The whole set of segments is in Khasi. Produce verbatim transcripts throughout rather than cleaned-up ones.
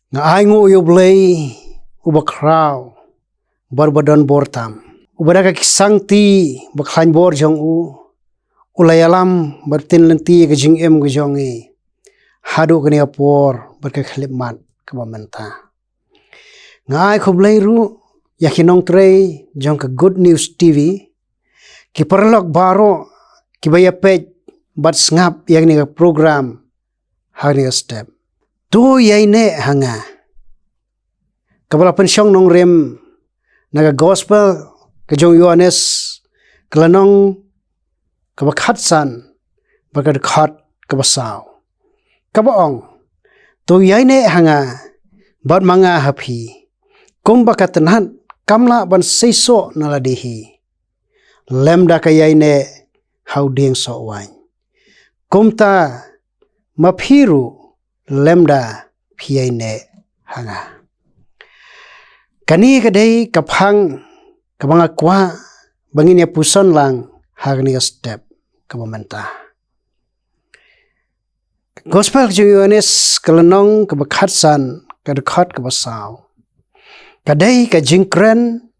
Nga ai nguh ïa U Blei uba khraw bad uba don bor tam, uba da ka ki sangti bakhlaiñ bor jong u, u la ïalam bad pynlynti ïa ka jingim ka jong ngi haduh kane ka por bad ka khyllipmat kaba mynta. Nga ai khublei ruh ïa ki nongtrei jong ka Good News T V, ki paralok baroh kiba ïa peit bad sngap ïa kane ka program ha kane ka step. To ïaineh ha nga, kaba la pynshong nongrim na ka Gospel ka jong u Ïoannis, ka lynnong kaba khatsan bad ka dkhot kaba saw, kaba ong: To ïaineh ha nga bad ma nga ha phi, kumba ka tnat kam lah ban seisoh na lade hi lymda ka ïaineh ha u dieng soh waiñ, kumta ma phi ruh lymda phi ïaineh ha nga. Kane ka dei ka phang kaba nga kwah ba ngin ïa puson lang ha kane ka step kaba mynta. Gospel ka jong u Ïoannis, ka lynnong kaba khatsan, ka dkhot kaba saw, ka dei ka jingkren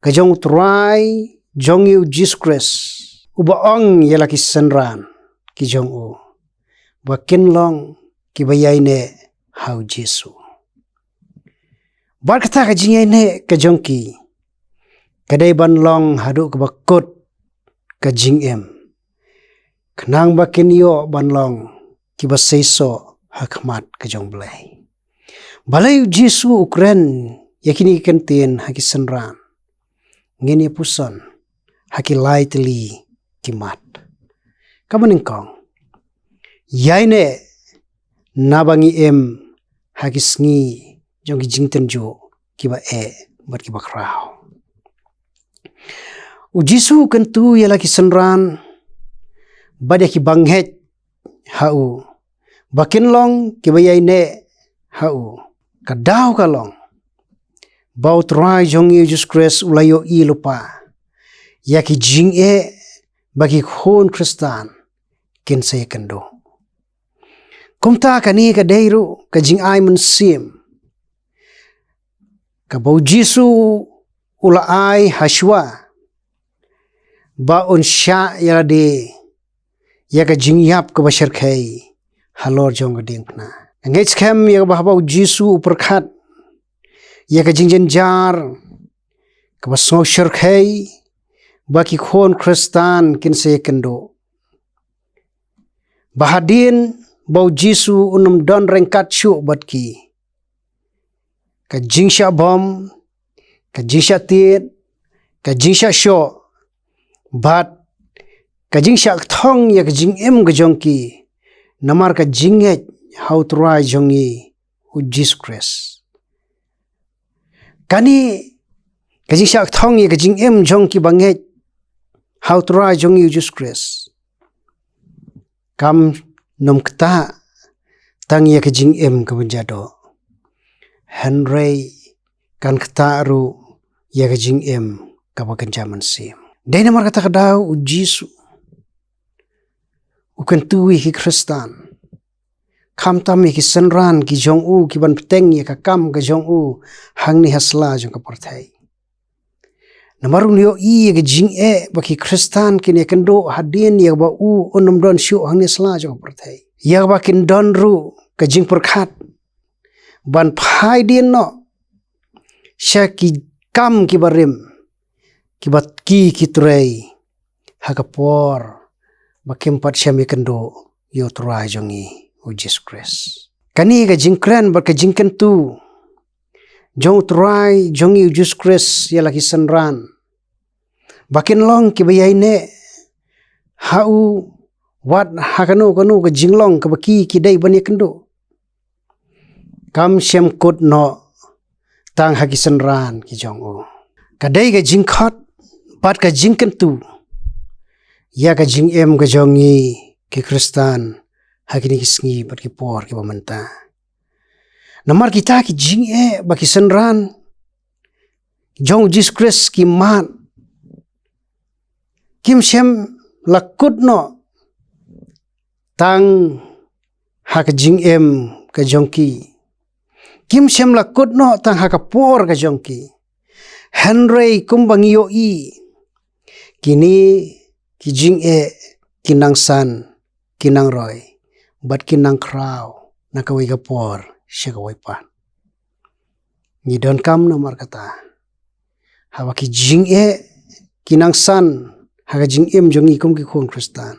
ka jong U Trai jong ngi U Jisu Khrist, uba ong ïa la ki synran ki jong u ba kin long kiba ïaineh ha U Jisu. Bad kata ka jingïaineh ka jong ki ka dei ban long haduh kaba kut ka jingim, khnang ba kin ïoh ban long kiba seisoh ha khmat ka jong U Blei. Balei U Jisu u kren ïa kine ki kyntien ha ki synran? Ngin ïa puson ha ki lai tylli ki mat. Kaba nyngkong, ïaineh naba ngi im ha ki sngi jong ki jingtynjuh kiba eh bad kiba khraw. U Jisu u kyntu ïa la ki synran bad ïa kiba ngeit ha u ba kin long kiba ïaineh ha u. Ka daw ka long ba U Trai jong ngi U Jisu Khrist u la ïohi lypa ïa ki jingeh ba ki khun Khristan kin sa ïakynduh. Kumta kane ka dei ruh ka jingai mynsiem kaba U Jisu u la ai ha shuwa ba un shah ïa lade ïa ka jingïap kaba shyrkhei halor jong ka diengphna. Ngeit skhem ïa kaba haba U Jisu u pyrkhat ïa ka jingjynjar kaba sngew shyrkhei ba ki khun Khristan kin sa ïakynduh, ba hadien ba U Jisu un ym don ryngkat shuh bad ki, ka jingshah bom, ka jingshah tied, ka jingshah shoh bad ka jingshah kthong ïa ka jingim ka jong ki namar ka jingngeit ha U Trai jong ngi U Jisu Khrist. Kane ka jingshah kthong ïa ka jingim jong kiba ngeit ha U Trai jong ngi U Jisu Khrist kam nym ktah tang ïa ka jingim kaba jadoh, hynrei kan ktah ruh ïa ka jingim kaba kynja mynsiem. Dei namar kata ka daw U Jisu u kyntu ïa ki Khristan, khamtam ïa ki synran ki jong u, ki ban bteng ïa ka kam ka jong u hangne ha sla jong ka pyrthei. Namar un ïohi ïa ka jingeh ba ki Khristan kin ïakynduh hadien ïa kaba u un ym don shuh hangne ha sla jong ka pyrthei. Ïa kaba kin don ruh ka jingpyrkhat ban phai dien noh sha ki kam kiba rim kiba ki ki trei ha ka por ba kim pat shym ïakynduh ïa U Trai jong ngi U Jisu Khrist. Kane ka jingkren bad ka jingkyntu jong U Trai jong ngi U Jisu Khrist ïa la ki synran ba kin long kiba ïaineh ha u wat ha kano kano ka jinglong kaba ki ki dei ban ïakynduh, kam shym kut noh tang ha ki synran ki jong u. Ka dei ka jingkhot bad ka jingkyntu ïa ka jingim ka jong ngi ki Khristan ha kine ki sngi bad ki por kiba mynta. Namar kita ki jingeh ba ki synran jong U Jisu Khrist ki mad kim shym la kut noh tang ha ka jingim ka jong ki. kim shym la kut noh tang ha ka por ka jong ki. Hynrei kumba ngi ïohi, kine ki jingeh ki nang san, ki nang roi, bad ki nang khraw na kawei ka por sha kawei pat. Ngi donkam namar kata, haba ki jingeh ki nang san ha ka jingim jong ngi kum ki khun Khristan,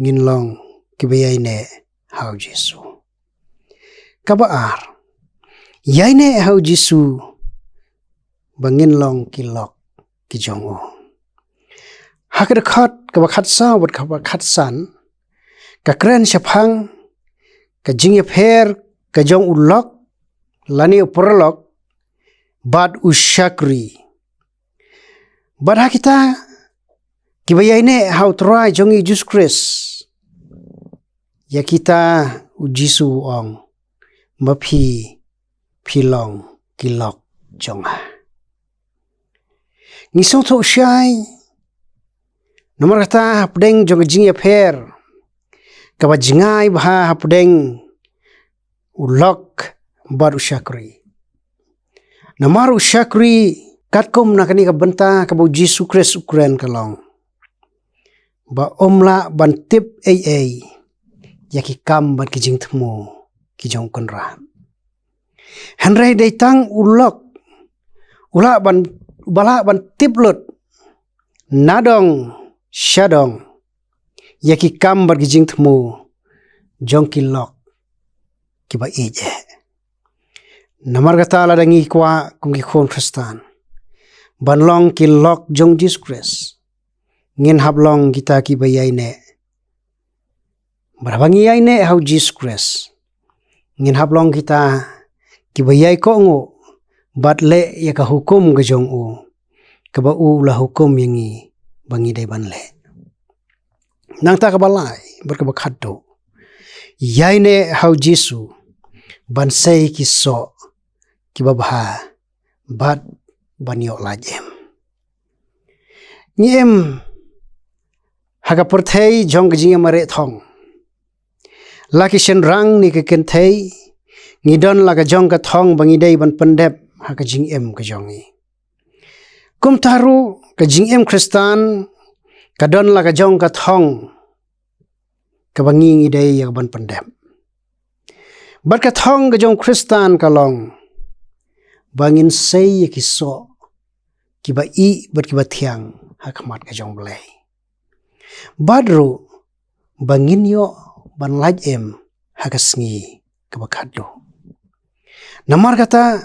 ngin long kiba ïaineh ha u Jisu. Kaba ar, ïaineh ha u Jisu ba ngin long ki lok ki jong u. Ha ka dkhot kaba khatsaw bad kaba khatsan, ka kren shaphang ka jingïapher ka jong u lok lane u paralok bad u shakri. Bad ha kita kiba ïaineh ha u Trai jong ngi Jisu Khrist, ïa kita u Jisu u ong, ma phi, phi long ki lok jong nga. Ngi sngewthuh shai, namar kata hapdeng jong ka jingïapher kaba jngai bha hapdeng u lok bad u shakri. Namar u shakri, katkum na kane ka bynta kaba u Jisu Khrist u kren ka long ba um lah ban tip ei ei ïa ki kam bad ki jingthmu ki jong u kynrad. Hynrei dei tang u lok u lah ban, ba lah ban tip lut nadong shadong ïa ki kam bad ki jingthmu jong ki lok kiba ïeit eh. Namar kata lada ngi kwah kum ki khun Khristan ban long ki lok jong Jisu Khrist, ngin hap long kita kiba ïaineh. Bad haba ngi ïaineh ha u Jisu Khrist, ngin hap long kita kiba ïai kohnguh bad leh ïa ka hukum ka jong u, kaba u la hukum ïa ngi ba ngi dei ban leh. Nangta kaba lai bad kaba khatduh, ïaineh ha u Jisu ban sei ki soh kiba bha bad ban ïoh lait im. Ngi im ha ka pyrthei jong ka jingïamareh thong. La ki shynrang ne ki kynthei, ngi don la ka jong ka thong ba ngi dei ban pyndep ha ka jingim ka jong ngi. Kumta ruh ka jingim Khristan ka don la ka jong ka thong kaba ngi ngi dei ïa ka ban pyndep. Bad ka thong ka jong Khristan ka long ba ngin sei ïa ki soh kiba ïeit bad kiba thiang ha khmat ka jong Blei. Bad ruh ba ngin ïoh ban lait im ha ka sngi kaba khatduh. Namar kata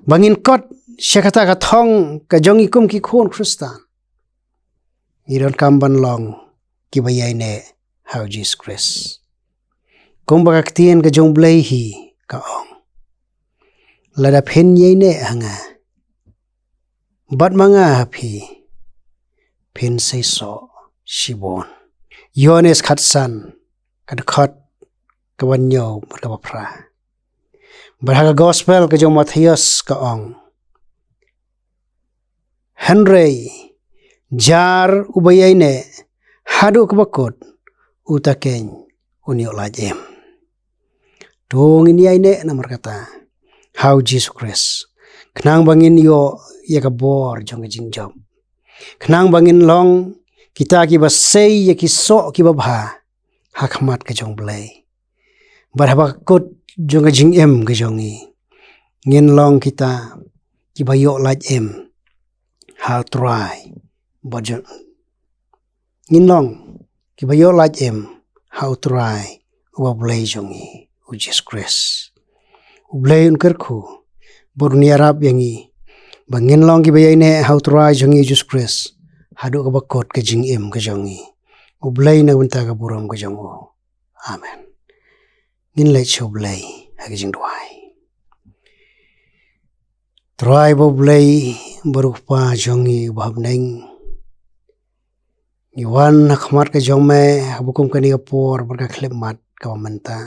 ba ngin kot sha kata ka thong ka jong ngi kum ki khun Khristan, ngi donkam ban long kiba ïaineh ha u Jisu Khrist. Kumba ka ktien ka jong Blei hi ka ong, lada phin ïaineh ha nga bad ma nga ha phi, phin sei soh shibun. Ïoannis khatsan, ka dkhot kaba hynñiew bad kaba phra. Bad ha ka gospel ka jong Mathaios ka ong, hynrei jar uba ïaineh haduh kaba kut, uta keiñ un ïoh lait im. To ngin ïaineh namar kata ha u Jisu Khrist, khnang ba ngin ïoh ïa ka bor jong ka jingjop, khnang ba ngin long kita kiba sei ïa ki soh kiba bha ha khmat ka jong Blei. Bad haba kut jong ka jingim ka jong ngi, ngin long kita kiba ïoh lait im ha u Trai. Bad jong ngin long kiba ïoh lait im ha u Trai uba Blei jong ngi, u Jisu Khrist. U Blei un kyrkhu bad un ïarap ïa ngi ba ngin long kiba ïaineh ha u Trai jong ngi, u Jisu Khrist, haduh kaba kut ka jingim ka jong ngi. U Blei na ka bynta ka burom ka jong u. Amen. Ngin leit sha u Blei ha ka jingduwai. Trai bad u Blei bad u Kpa jong ngi uba ha bneng, ngi wan ha khmat ka jong me haba kum kane ka por bad ka khyllipmat kaba mynta.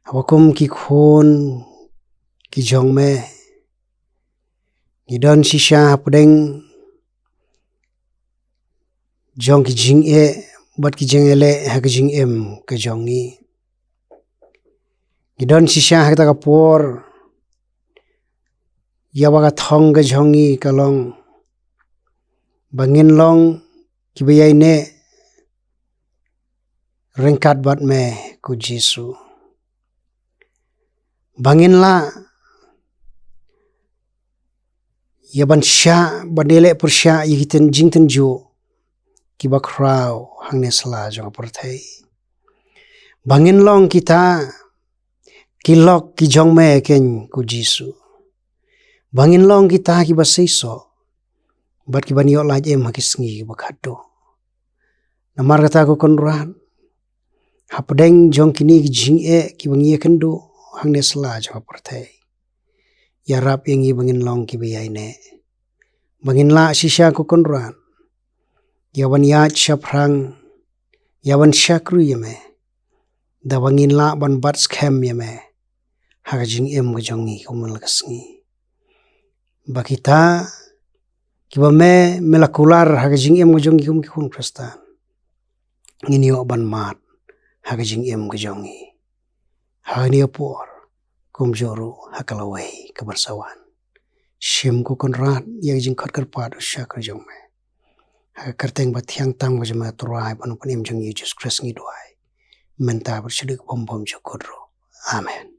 Haba kum ki khun ki jong me, ngi don shisha hapdeng jong ki jingeh bad ki jingeh leh ha ka jingim ka jong ngi. Ngi don shisha ha kata ka por, ïa ba ka thong ka jong ngi ka long ba ngin long kiba ïaineh ryngkat bad me, ko Jisu. Ba ngin lah ïa ban shah, ban ïaleh pyrshah ïa ki jingtynjuh kiba khraw hangne sla jong ka pyrthei. Ba ngin long kita ki lok ki jong me, ko Jisu. Ba ngin long kita kiba seisoh bad kiban ïoh lait im ha ki sngi kiba khatduh. Namar kata, ko Kynrad, hapdeng jong kine ki jingeh kiba ngi ïakynduh hangne sla jong ka pyrthei, ïarap ïa ngi ba ngin long kiba ïaineh, ba ngin lah shisha, ko Kynrad, ïa ban ïaid shaphrang, ïa ban shakri ïa me, da ba ngin lah ban bat skhem ïa me ha ka jingim ka jong ngi kumne la ka sngi. Ba kita kiba me, me la kular ha ka jingim ka jong ngi kum ki khun Khristan, ngin ïoh ban mad ha ka jingim ka jong ngi ha kane ka por, kumjuh ruh ha ka lawei kaban sa wan. Shim, ko Kynrad, ïa ka jingkhot kyrpad u shakri jong me. Ha ka kyrteng ba thiang tam ka jong me, Trai bad u Nongpynim jong ngi, Jisu Khrist, ngi duwai, mynta bad shaduh bymjukut ruh. Amen.